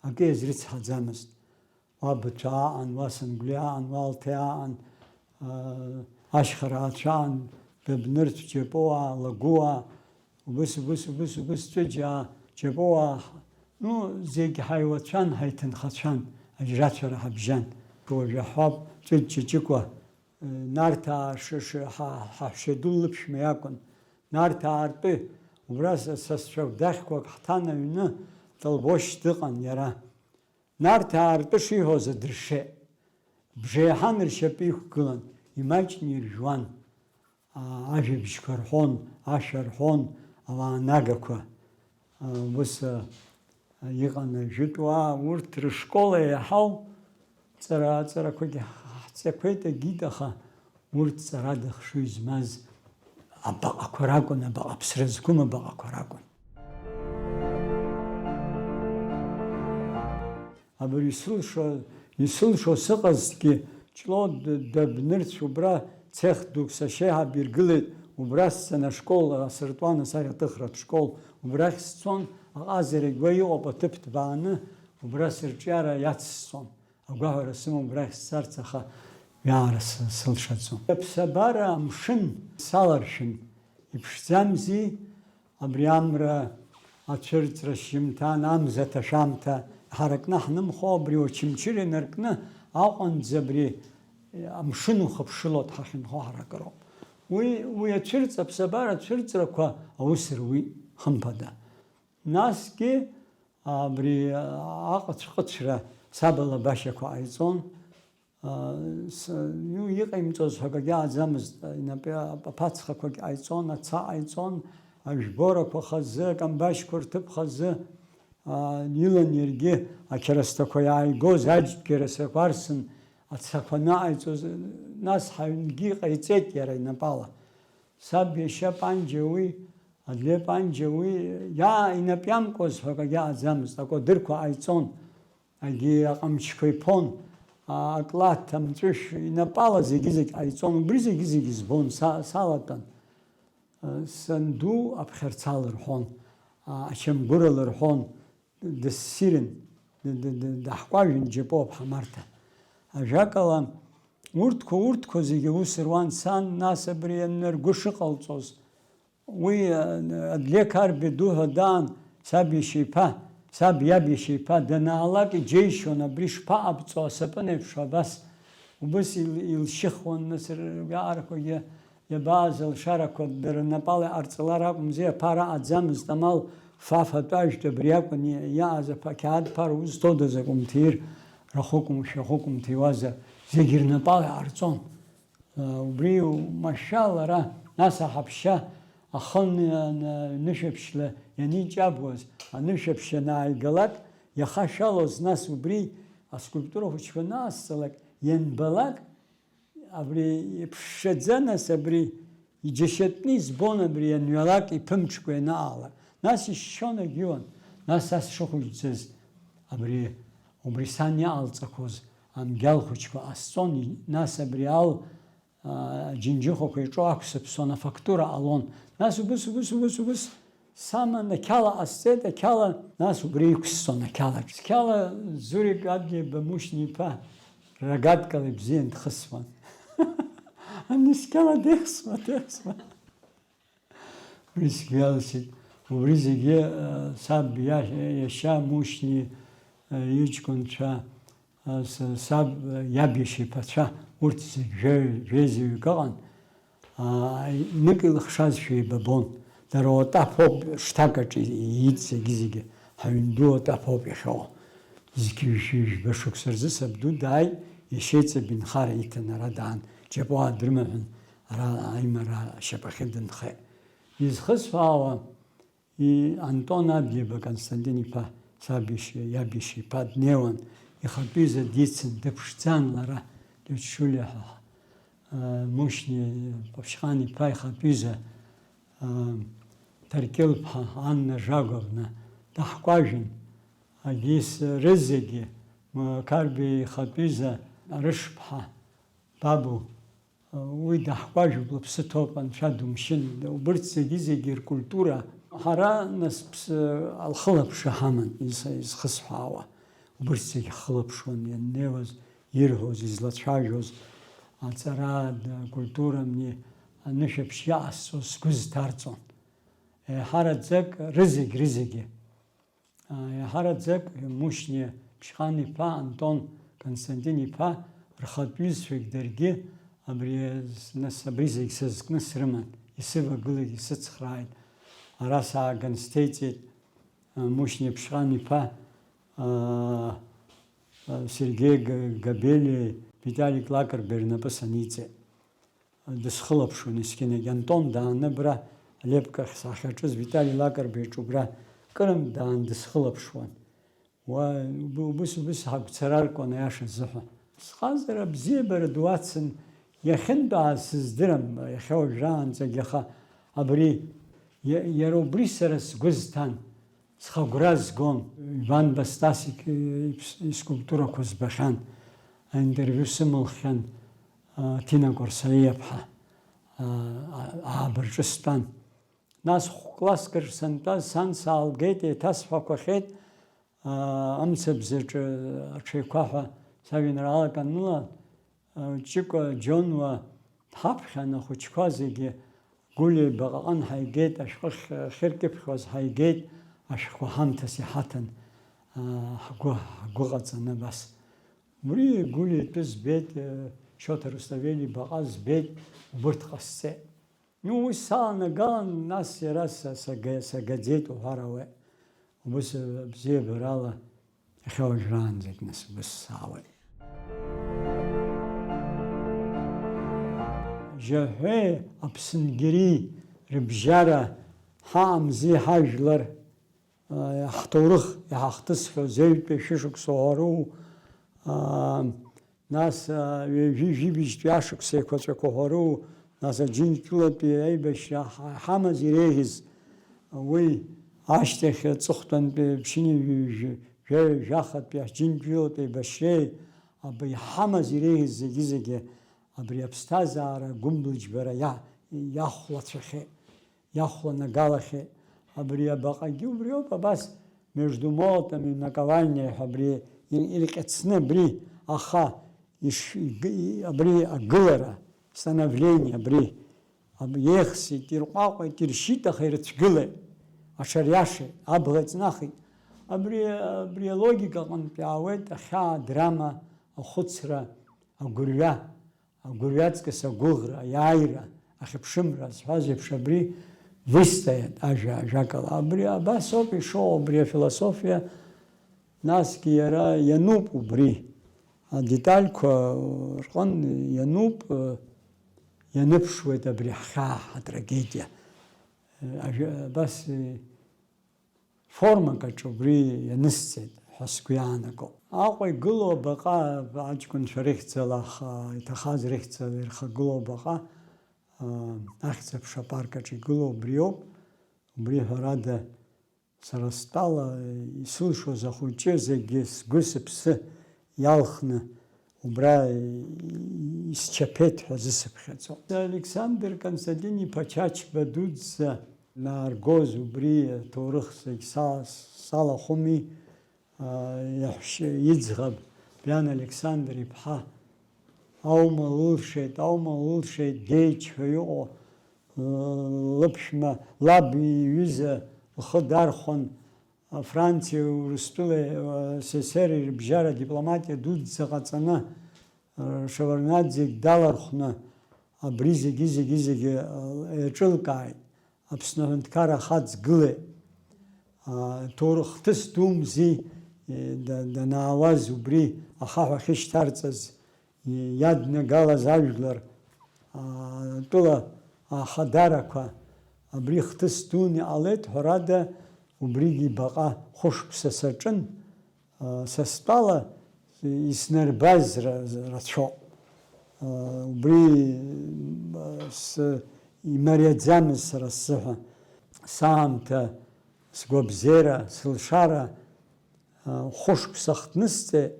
акы иазрыцҳаӡамызт. Уа Быҭәаа аан, уа Сангәлиа аан, уа Алҭеи аан, аа, ашьхараа цәаан, Дабнырцә, Џьапуаа, Лагәуаа, Убыс, убыс, убыс, убыс, Ҵәыџьаа, Џьапуаа, ну, зегь ҳаиуацәан, ҳаиҭынхацәан, ажьрацәара ҳабжьан. Уажә аҳәап, Ҵәыџь Ҷыҷыкәа, Нарҭаа ш-, ш-, ҳа-, ҳаҳәшьаду лыԥшәма иакәын. Нарҭаа ртәы, убра са-, сасцәа дахьқәак ҳҭан аҩны, Толбошь дыҟан иара. Нарҭаа ртәы шиҳәоз адыршеит. Бжеиҳан ршьапы иқәгылан, имаҷны иржәуан. Аа, ажәабжьқәа рҳәон, ашәа рҳәон, ауаа нагақәа. Аа, ус, аа, иҟан ажәытә уаа, урҭ рышкол еиҳау ҵара-, ҵарақәагьы ҳҵақәеит, агит, аха урҭ ҵарада хшыҩ змаз абаҟақәа ракәын, абаҟа ԥсра зқәым абаҟақәа ракәын. Абри исылшо, исылшо сыҟазҭгьы, Ҷлоу д-, Дабнырцә убра цех дук сашьеиҳаб иргылеит, убра сцаны ашкол асыртуан, асахьаҭыхратә школ, убрахь сцон, аҟазарагь уа иҟоуп, аҭыԥ ҭбааны, убра сырҿиара иацсҵон. Агәаҳәара сымоуп, убрахь сцарц, аха уиаҟара сы-, сылшаӡом. Аԥсабара амшын саларшәын, иԥшӡамзи, абри амра, Ацәырҵра шьжьымҭан, амза аҭашәамҭа ҳаракны ҳнымхо, абри Очамчыра инаркны Аҟәанӡа абри амшын ухыԥшыло дҳахьынхо ҳаракыроуп. Уи, уи ацәырҵра, аԥсабара ацәырҵрақәа аус руит, хымԥада. Насгьы абри аҟыцәҟыцәра саб алабашьақәа ҟаиҵон. А, с-, ну, иҟаимҵоз ҳәа акагьы ааӡамызт. Инапы аԥацхақәагь ҟаиҵон, аца ҟаиҵон, ажәборақәа хазы, акамбашьқәа рҭыԥ хазы, а, илан иаргьы ақьарасҭақәа иааигоз аџьтә қьарасақәа арсын, ацақәа анаҟаиҵоз, нас ҳаҩнгьы ҟаиҵеит иара инапала. Саб иашьа Панџьа уи, Адлеи Панџьа уи, иа-, инап иамкуаз ҳәа акагьы ааӡамызт, акәадырқәа ҟаиҵон. Агьи аҟамчқәа иԥон, а, аклаҭ, амҵәышә, инапала зегьы-зегь ҟаиҵон, убри зегьы-зегьы збон, са-, салатәан. А, санду аԥхьарца лырҳәон, а, ачамгәыра лырҳәон, д-, дыссирын, д-, д-, д-, даҳкәажәын џьапуа ԥҳа Марҭа. Ажәакала, урҭқәа, урҭқәа зегьы аус руан сан, нас абри аныргәы шыҟалҵоз, Уи, а, Адлеқь Арбеи дуҳәа даан, саб иашьа иԥа, саб иаб иашьа иԥа данаалак иџьеишьон, абри шԥаҟабҵо, асапын еиԥш абас. Убыс ил-, илшьыхуан, нас р-, ргәаҟрақәагьы иабааз алшарақәа дара рнапала иҟарҵалар акәымзи, аԥара аӡамызт, амал фафатә ажәтә абри акәын и-, иааз аԥа-, ақьаад ԥара узҭодаз акәымҭир, рахәыкәым, шәахәыкәым ҭиуазар, зегь рнапала иҟарҵон. Убри машәа лара, нас аҳаԥшьа ахы ны-, ны-, нышәаԥшьла ианиҷабуаз, анышәаԥшь анааигалак, иахашәалоз, нас убри аскульптура хәыҷқәа анаасҵалак, ианбалак, абри иԥшшаӡа, нас абри иџьашьатәны избон, абри ианҩалак, иԥымҽқәа ианаалак, нас ишьшьон агьиуан, нас ас шыхәыҷӡаз, абри, убри сан иҟалҵақәоз амгьал хәыҷқәа ҟасҵон, нас абри ал, аа, аџьынџьыхәақәа иҿо ақәсыԥсон, афактура ҟалон. Нас убыс, убыс, убыс, убыс саман, ақьала ҟасҵеит, ақьала, нас убри иқәсҵон ақьалаҿ. Сқьала Зурик Адлеиба Мушьни-иԥа рогаткала ибзиан дхысуан. Ани сқьала деихсуа, деихсуа. Уи сгәы иалсит. Убри зегьы, а, саб иа-, иашьа Мушьни, а, иҷкәынцәа, а, с-, саб, а, иаб иашьа иԥацәа, урҭ зегь жәаҩ-, жәеизаҩык ыҟан. А, нык илыхшазшәа еибабон. Дара отаԥ ауп, шҭак аҿы иит зегьы-зегьы. Ҳаҩнду отаԥ ауп иахьыҟоу. Зқьи жәшәи жәба шықәса рзы сабду дааит, иашьеиҵбы инхара иҭан, ара даан, џьапуаа дрымаҳәын, ара аимара ашьапахьы дынхеит. Изхысҳәаауа, и-, Антон Адлеиба Константин-иԥа, саб иашьа, иаб иашьа иԥа днеиуан, ихатәы изы дицын, дыԥшӡан лара, Лиучулиа ҳәа, а, Мушьни Ԥаԥшьҟан-иԥа ихатәы изы, а, Ҭаркьыл-ԥҳа Анна Жаговна даҳкәажәын, Агьис рызегьы, м-, Қарбеи ихатәы изы Арышԥҳа Бабу, уи даҳкәажәуп, лыԥсы ҭоуп, анцәа думшьын. Убырҭ зегьы-зегьы ркультура. Ҳара, нас, ԥсы, лхылаԥшра ҳаман, из-, изхысҳәаауа. Убырҭ зегьы ҳхылаԥшуан, ианнеиуаз, ирҳәоз, излацәажәоз, аҵара, д-, акультура, мни, анышәаԥшь иаҟасҵоз сгәы зҭарҵон. Еиҳараӡак рызегь, рызегьы. Еиҳараӡак Мушьни Ԥшьҟан-иԥа Антон Константин-иԥа рхатә ҩызцәагь даргьы абри, нас абри зегь сызкны срыман, исывагылеит, исыцхрааит. Ара сааган сҭеиҵеит, Мушьни Ԥшьҟан-иԥа, Сергеи Га-, Габелиеи Витали Клакарбеи рнапы саниҵеит. Дысхылаԥшуан есқьынагь. Антон дааны абра алепкахь сахьаҿыз Витали Лакарбеи иҿы убра кырынтә даан дысхылаԥшуан. Уа, уб-, убыс-убыс ҳагәцараркуан, аиаша азыҳәа. Сҟазара абзиабара ду ацын, иахьынтәааз сыздырам, иахьа уажәраанӡагь, аха абри, иа-, иара убри сара сгәы зҭан. Схы агәра згон, Иван Басҭас иқь-, иԥс-, искульптурақәа збахьан, аинтервиу сымылххьан, а, Ҭина Кәарсаиаԥҳа, а, а, аабырҿы стәан. Нас хә-класск рҿы сантәаз, сан саалгеит, еиҭасҳәақәахьеит, а, амцабз аҿы аҽеиқәаҳәа сажәеинраалак анылан, Ҷыкәа Џьонуа дҳаԥхьан, ахәыҷқәа зегьы Гәлиа ибаҟаҟан ҳаигеит, ашәҟәы ахьыркьыԥхьуаз ҳаигеит, ашәҟәы ҳамҭас иҳаҭан, аа, ҳгәы, ҳгәы ҟаҵаны абас. Убри Гәлиа итәы збеит, э, Шьоҭа Руставели ибаҟа збеит, убырҭ ҟасҵеит. Ну, уи саланагалан, нас иара са-, сага-, сагаӡеит уҳәар ауеит. Убыс, э, абзиабарала иахьа уажәраанӡагь нас убыс саауеит. Жьаҳәеи Аԥсынгьери рыбжьара ҳаамзи ҳажәлар, ҳҭоурых иҳахҭысхьоу зеҩтәи шәышықәса уҳәару, нас ҩажәи жәибжьтәи ашықәса еиқәаҵәақәа уҳәару, нас Аџьынџьтәылатәи аибашьра ҳа-, ҳамаз иреиӷьыз, уи ашьҭахь аҵыхәтәантәи ԥшьынҩажәи жәа-, жәа-, жәахатәи Аџьынџьтәылатәи аибашьреи абри ҳамаз иреиӷьыз зегьы-зегьы абри аԥсҭазаара гәымблыџьбара иа-, иахәлацәахьеит. Иахәланагалахьеит. Абри абаҟагьы убриоуп, абас, между молотом и наковальней ҳәа абри ир-, ирҟьацны абри, аха иш-, иг-, и-, абри агылара, становление абри, аб-, еихсит, ирҟәаҟәеит, иршьит, аха ирыцәгылеит, аҽариашеит, абла иҵнахит. Абри, абри алогика аҟынтә иаауеит ахьаа адрама, ахәыцра, агәырҩа. Агәырҩа аҵкыс агәыӷра, аиааира, ахьыԥшымра зҳәаз еиԥш абри выстоит ажәа, ажәакала. Абри абас ауп ишыҟоу, абри афилософиа, насгьы иара иануп убри. Адетальқәа рҟын иануп, ианыԥшуеит абри ҳхьаа, ҳатрагедиа. Ажәа-, абас, формак аҿы убри ианысҵеит ҳәа сгәы иаанагоуп. Аҟәа игылоу абаҟа, аҷкәынцәа рыхьӡала, аха иҭахаз рыхьӡала ирхагылоу абаҟа, а, ахьӡ-аԥша апарк аҿы игылоу убриоуп. Убри, ҳәарада, сара стәала, исылшоз ахәыҷы зегьы сгәы-сыԥсы иалхны убра исчаԥеит ҳәа зысыԥхьаӡо. Александр Константин-иԥа Чачба дуӡӡа нааргоз убри аҭоурых зегь са-, салахәыми, аа, иаҳәшьа иӡӷаб Биан Александр-иԥҳа аума лылшеит, аума лылшеит, Геич ҳәа иҟоу, лыԥшәма, лаб иҩыза лхы дархәон, Франциеи Урыстәылеи, С С С Р-и рыбжьара дипломатиа дуӡӡа ҟаҵаны, Шеварднаӡегь далархәны, абри зегьы, зегьы, зегьы еиҿылкааит. Аԥсны аҳәынҭқарра ахаҵгылеит. Ҭоурых хҭыс думзи, да-, данаауаз убри ахаҳә ахьышьҭарҵаз, иаднагалаз ажәлар, аа, тәыла ахадарақәа, абри хҭыс дуны иҟалеит, ҳәарада, убригьы баҟа хәышықәса саҿын, аа, са стәала иснарбаз ра-, рацәоуп. Аа, убри, аа, с-, имариаӡамызт сара сзыҳәа. Саамҭа, сгәабзиара, сылшара, аа, хәышықәса хҭнысҵеит.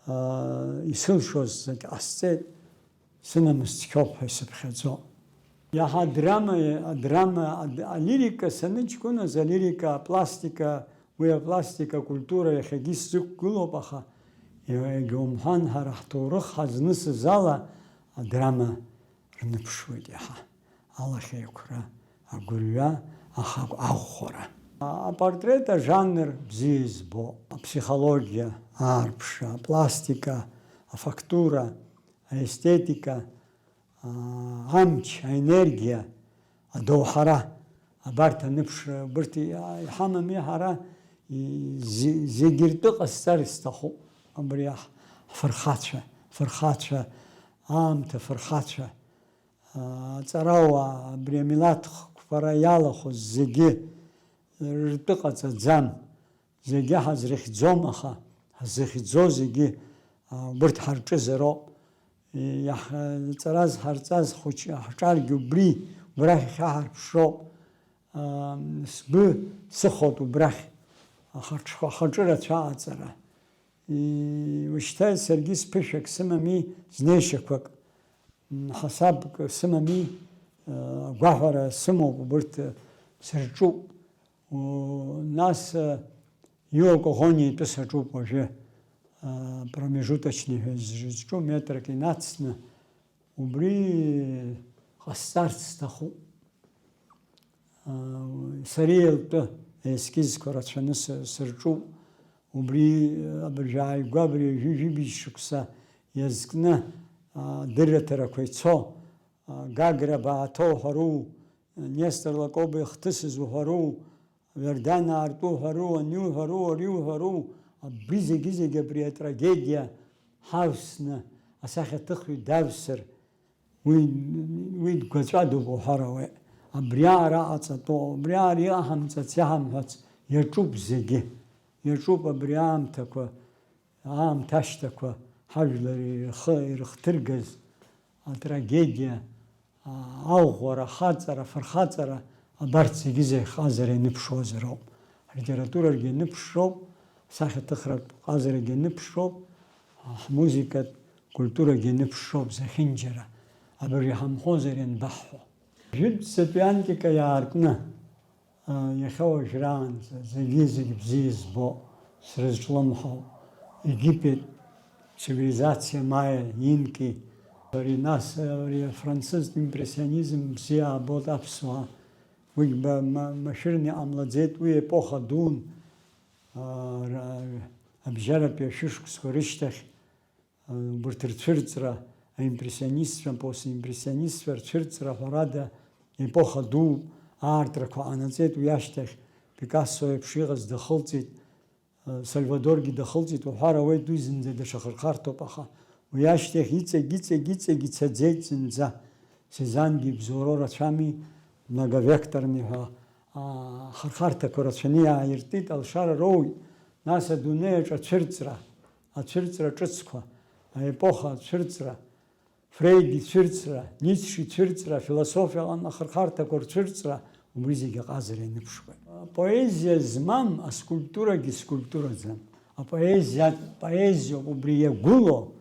Аа, исылшоз зегь ҟасҵеит, сынамыс цқьоуп ҳәа исыԥхьаӡо. Иаҳа адрама, адрама, ад-, алирика саныҷкәыназ, алирика, апластика, уи апластика акультура иахьагьы сзықәгылоуп, аха, егьа умҳәан, ҳара ҳҭоурых ҳазнысыз ала адрама рныԥшуеит иаҳа. Алахьеиқәра, агәырҩа, ахагә-, аӷәӷәара. Апортрет ажанр бзиа избо, аԥсихологиа, аарԥшра, апластика, афактура, аестетика, аа, амч, аенергиа, адоуҳара, абарҭ аныԥшра, убырҭ и-, иҳамами ҳара, и-, зе-, зегьы ртәы ҟасҵар сҭахуп, абри аҳ-, ҳфырхацәа, фырхацәа, аамҭа фырхацәа. Аҵарауаа, абри амилаҭ хқәара иалахәыз зегьы ртәы ҟаҵаӡам, зегьы ҳазрыхьӡом, аха ҳзыхьӡо зегьы, а, убырҭ ҳарҿызароуп. Иаҳ-, ҵара зҳарҵаз хәыҷ ҳҿаргьы убри, убрахь иахьаҳарԥшроуп. А, сгәы сыхоит убрахь, ахаҿ-, ахаҿы рацәа аҵара. И-, ушьҭа саргьы сԥышәак сымами, знеишьақәак, м, ҳасабк сымами, э, агәаҳәара сымоуп, убырҭ, э, сырҿуп. О, нас, э, Иуа Коӷониа итәы саҿуп уажәы, э, промежуточный ҳәа зҿу метрак инацны, убри ҟасҵарц сҭахуп. Сариа лтәы, Аескизқәа рацәаны сы-, сырҿуп. Убри, абыржә ааигәа абри ҩажәи жәибжь шықәса иазкны, а, адырраҭарақәа ицо, а, Гагра Бааҭа уҳәару, Нестор Лакоба ихҭысыз уҳәару, Виордан Аартәы уҳәару, ани уҳәару, ари уҳәару, абри зегьы-зегьы абри атрагедиа ҳавсны, асахьаҭыхҩы давсыр, уи, уи дгәаҵәадоуп уҳәар ауеит. Абриаҟара аҵатәоу, абриаҟара иҟаҳамҵац, иаҳамҳәац, иаҿуп зегьы. Иаҿуп абри аамҭақәа, аамҭа ашьҭақәа ҳажәлар ирхы ирыхҭыргаз атрагедиа, а, аӷәӷәара, ахаҵара, афырхаҵара, абарҭ зегьы-зегь ҟазара ианыԥшуазароуп. Ҳлитературагьы ианыԥшроуп, асахьаҭыхратә ҟазарагьы ианыԥшроуп, ҳмузыкатә культурагьы ианыԥшроуп зехьынџьара, абыржә иҳамҳәозар ианбаҳҳәо. Жәытәӡатәи антика иаартны, а, иахьа уажәраанӡа зегьы-зегь бзиа избо, срызҿлымҳау, Египет, цивилизациа Маиа, Инки, ари нас, ари афранцызтә импрессионизм бзиа аабоит аԥсуаа. Уигь ба-, ма-, машәырны иҟамлаӡеит, уи епоха дуун, а, ра-, абжьаратәи ашәышықәсқәа рышьҭахь, а, убырҭ рцәырҵра, аимпрессионистцәа, апостимпрессионистцәа рцәырҵра, ҳәарада, епоха дууп, аартрақәа ҟанаҵеит, уи ашьҭахь Пикассо еиԥш иҟаз дахылҵит, Сальвадоргьы дахылҵит уҳәар ауеит, уи зынӡа даҽа хырхарҭоуп, аха уи ашьҭахь иҵегь, иҵегь, иҵегь ицаӡеит зынӡа. Сезаннгьы ибзоуроу рацәами, многовекторный ҳәа, аа, ахырхарҭақәа рацәаны иааиртит, алшара роуит, нас адунеи аҿы ацәырҵра, ацәырҵра ҿыцқәа, аепоха ацәырҵра, Фрейд ицәырҵра, Ницше ицәырҵра, афилософиа аҟны ахырхарҭақәа рцәырҵра, убри зегьы аҟазара ианыԥшуеит. Апоезиа змам аскульптурагьы скульптураӡам. Апоезиа, поезиоуп убри иагәылоу,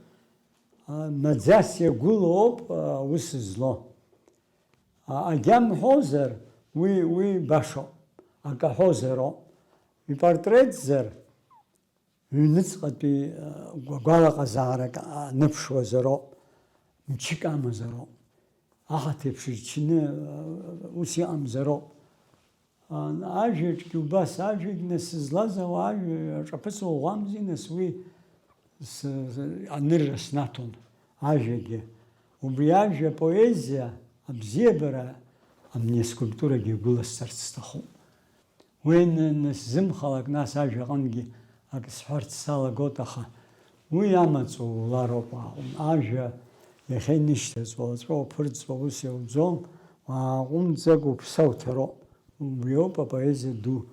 а, маӡас иагәылоуп, а, аус злоу. А, агьамҳәозар, уи, уи башоуп, акы аҳәозароуп. Ипортретзар, Ҩныҵҟатәи, агәагәалаҟазаарак аныԥшуазароуп, мчык амазароуп. Аҳаҭеиԥш ирчны, ус иҟамзароуп. Ажәаҿгьы убас, ажәагь нас злаз ауаа ажәа аҿаԥыц ӷәӷәамзи, нас уи с-, с-, анырра снаҭон, ажәагьы. Убри ажәа поезиа, абзиабара, амни аскульптурагьы игәыласҵарц сҭахуп. Уи н-, нысзымхалак, нас ажәаҟынгьы ак сҳәарц салагоит, аха уи амаҵ уулароуп, уааҟәым-, ажәа иахьа инышьҭаҵо, уаҵәы уаԥырҵуа ус иауӡом, уааҟәымҵӡакәа уԥсы ауҭароуп. Убриоуп апоезиа ду,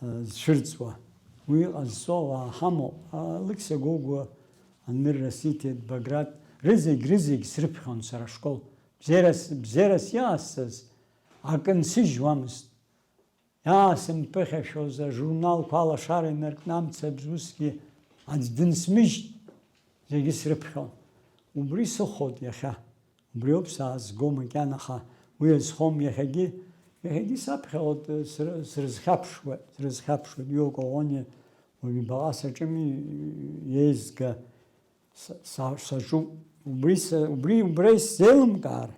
а, зцәырҵуа. Уи ҟазҵо ауаа ҳамоуп. Алықьса Гогәуа, Аныр Расиҭиа, Баграт, рызегь, рызегь срыԥхьон сара ашкол. Бзиарас, бзиарас иҟасҵаз акы нсыжьуамызт. Иаасымԥыхьашәоз ажурналқәа алашара инаркны амцабз усгьы аӡә дынсмыжьт, зегьы срыԥхьон. Убри сыхәоит иахьа. Убриоуп саазго макьана, аха уи азхом иахьагьы. Иахьагьы саԥхьаҟоуп, сры-, срызхьаԥшуеит, срызхьаԥшуеит, Иоко Ӷониа уажә ибаҟа саҿыми, иеизга. Са, са, саҿуп. Убри са, убри, убра исзеилымкаар,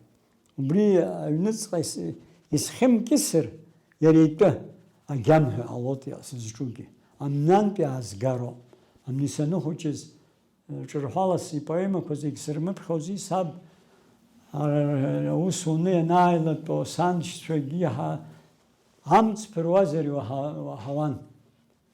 убри аҩныҵҟа ис-, исхьымкьысыр, иара итәы агьамҳәа ҟалоит иа-, сызҿугьы. Амнантә иаазгароуп. Амни саныхәыҷыз, ҿырҳәалас ипоемақәа зегь сырмыԥхьози, саб, ар-, аус уны ианааилатәо, саншьцәагьы иаҳа амҵ ԥыруазар иуаҳа-, уаҳауан.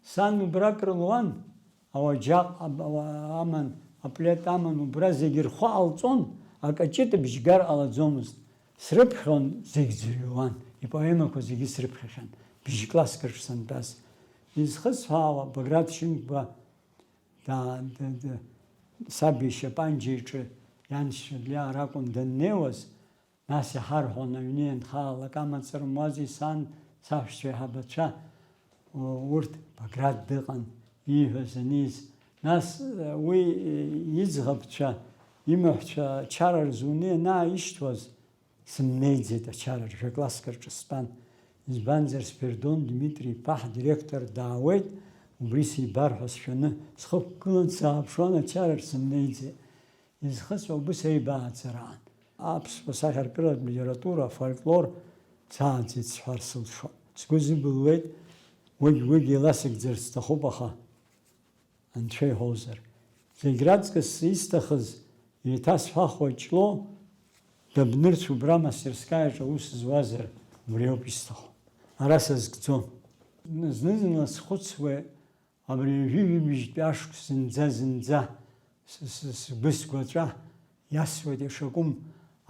Сан убра акрылуан, ауаџьаҟ аб-, ауа-, аман, аплет аман, убра зегь рхәы ҟалҵон, акаҷыт бжьгар ҟалаӡомызт. Срыԥхьон, зегь ӡырҩуан, ипоемақәа зегьы срыԥхьахьан, бжь-класск рҿы сантәаз. Изхысҳәаауа, Баграт Шьынқәба да-, да-, да-, саб ишьапанџьа иҿы ианшьцәа дляар акәын даннеиуаз, Нас иҳарҳәон, аҩны ианхалалак, амаҵ рымуази сан, саҳәшьцәа еиҳабацәа, у-, урҭ, Баграт дыҟан, ииҳәаз аниз. Нас, э, уи, э, иӡӷабцәа, имаҳәцәа ачара рзуны ианааишьҭуаз, сымнеиӡеит ачара, жәа-класск рҿы стәан. Избанзар, Спирдон Дмитри-иԥа ҳдиректор даауеит, убри сибар ҳәа сшәаны, схықәгылан сааԥшуан, ачара рзымнеиӡеит. Изхысуа убыс аибааӡараан. Аԥсуа сахьаркыратә литература, афольклор цааӡеит сҳәар сылшоит. Сгәы зыбылуеит, Уигь-уигь еиласыгӡарц сҭахуп, аха, Анцәа иҳәозар, зегь раҵкыс исҭахыз, еиҭасҳәахуа Ҷлоу дабнырц убра амастерскаиаҿ аус зуазар, убриоуп исҭаху. Ара сазкӡом. Зны-зынла схәыцуеит, абри ҩажәи ҩымыжьтәи ашықәс зынӡа-зынӡа с-, с-, сгәы сгәаҵәа иасуеит ишакәым,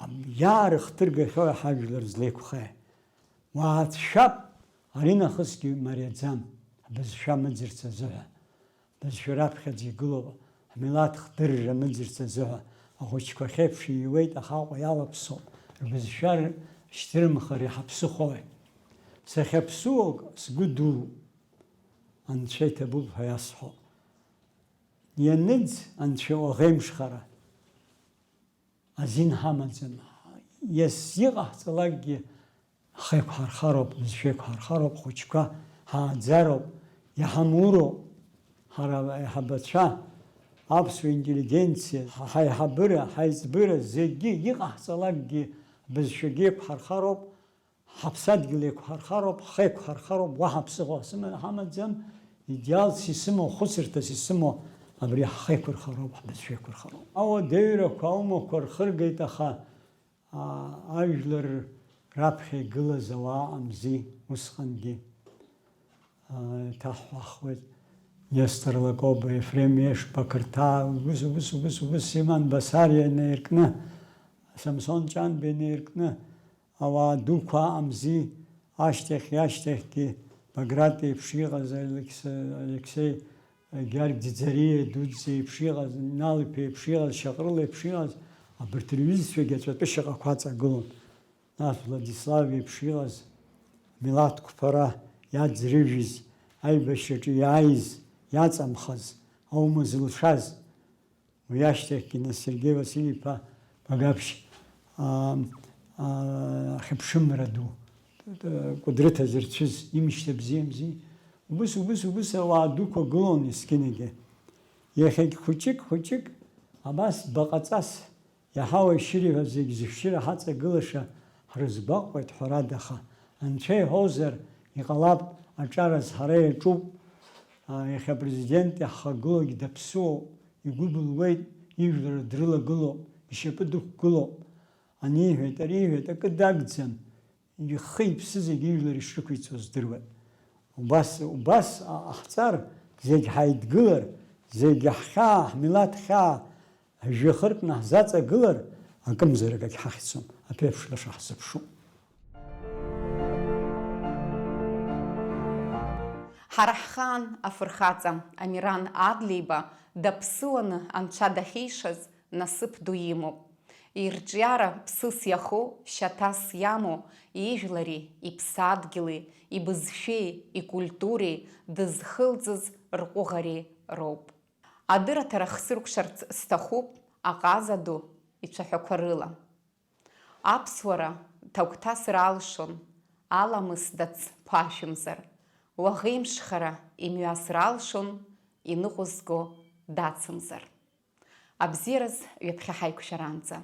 ам-, иаарыхҭыргахьоу ҳажәлар злеиқәхеи. Уаацәшәап, аринахысгьы мариаӡам, ҳбызшәа мыӡырц азыҳәа. Ҳбызшәа раԥхьаӡа игылоуп, ҳмилаҭ хдырра мыӡырц азыҳәа. Ахәыҷқәа ахьеиԥш ииуеит, аха Аҟәа иалаԥсоуп, рбызшәа р-, шьҭырымхыр иҳаԥсыхәои? Сахьаԥсуоу сгәы дууп, Анцәа иҭабуп ҳәа иасҳәо. Ианыӡ Анцәа уаӷеимшхара. Азин ҳамаӡам. Иас-, иҟаҳҵалакгьы ҳхеиқәҳархароуп, бызшәеиқәҳархароуп, хәыҷқәа ҳааӡароуп, иҳамуроуп. Ҳара аиҳабацәа, аԥсуа интеллигенциа, ҳа-, ҳаиҳабыра, ҳаиҵбыра зегьы иҟаҳҵалакгьы бызшәагьы еиқәҳархароуп, Ҳаԥсадгьыл еиқәҳархароуп, ҳхеиқәҳархароуп, уаҳа ԥсыхәа ҳсыманы ҳамаӡам, идеалс исымоу, хәыцырҭас исымоу абри ҳхеиқәырхароуп, ҳбызшәеиқәырхароуп. Ауадаҩрақәа аумақәа рхыргеит, аха, аа, ажәлар раԥхьа игылаз ауаа ыҟамзи усҟангьы. Иҭаҳҳәахуеит Нестор Лакоба, Ефрем Ешба, Қырҭаа, убыс, убыс, убыс, убыс иман Басариа инаиркны, Самсон Ҷанба инаиркны, ауаа дуқәа аҟамзи, ашьҭахь, ашьҭахьгьы Баграт еиԥш иҟаз, Алекс-, Алексеи, Георги Ӡариа дуӡӡа еиԥш иҟаз, Инал-иԥа еиԥш иҟаз, Шьаҟрыл еиԥш иҟаз, абарҭ рҩызцәагьы аҵәатәы шьаҟақәа аҵагылон. Нас Владислав иеиԥш иҟаз, милаҭ қәԥара иаӡрыжәыз, аибашьраҿы иааиз, иаҵамхаз, аума зылшаз. Уи ашьҭахьгьы нас Сергеи Василь-иԥа Багаԥшь, аа, аа, ахьыԥшымра ду, Кәыдрыҭа зырцәыз, имшьҭа бзиамзи. Убыс, убыс, убыс ауаа дуқәа гылон есқьынагьы. Иахьагь хәыҷык, хәыҷык, абас баҟаҵас Иаҳауеи шьыри ҳәа зегь зышәшьыра ҳаҵагылаша ҳрызгәаҟуеит, ҳәарада, аха, Анцәа иҳәозар, иҟалап, аҿар азҳара иаҿуп. А, иахьа апрезидент иаҳхагылоугь даԥсуоуп, игәы былуеит, ижәлар дрылагылоуп, ишьапы дықәгылоуп. Аниҳәеит, ариҳәеит, акы дагӡам. Ихы-иԥсы зегьы ижәлар ишрықәиҵоз здыруан. Убас, убас ҟаҳҵар, зегь ҳаидгылар, зегь ҳхьаа, ҳмилаҭ хьаа, жәҩахырк наҳзаҵагылар, акымзарак агьҳахьӡом, аԥеиԥш лаша ҳзыԥшуп. Ҳара ҳхаан афырхаҵа Амиран Адлеиба даԥсуаны Анцәа дахьишаз насыԥ ду имоуп. Ирҿиара ԥсыс иахоу, шьаҭас иамоу ижәлари, иԥсадгьыли, ибызшәеи, икультуреи дызхылҵыз рҟәыӷареи роуп. Адырраҭара хсыркәшарц сҭахуп аҟаза ду ицәаҳәақәа рыла. Аԥсуара ҭагәҭасыр алшон, аламыс дац ԥашәымзар, уаӷеимшхара имҩасыр алшон, иныҟәызго дацымзар. Абзиараз ҩаԥхьа ҳаиқәшәаранӡа.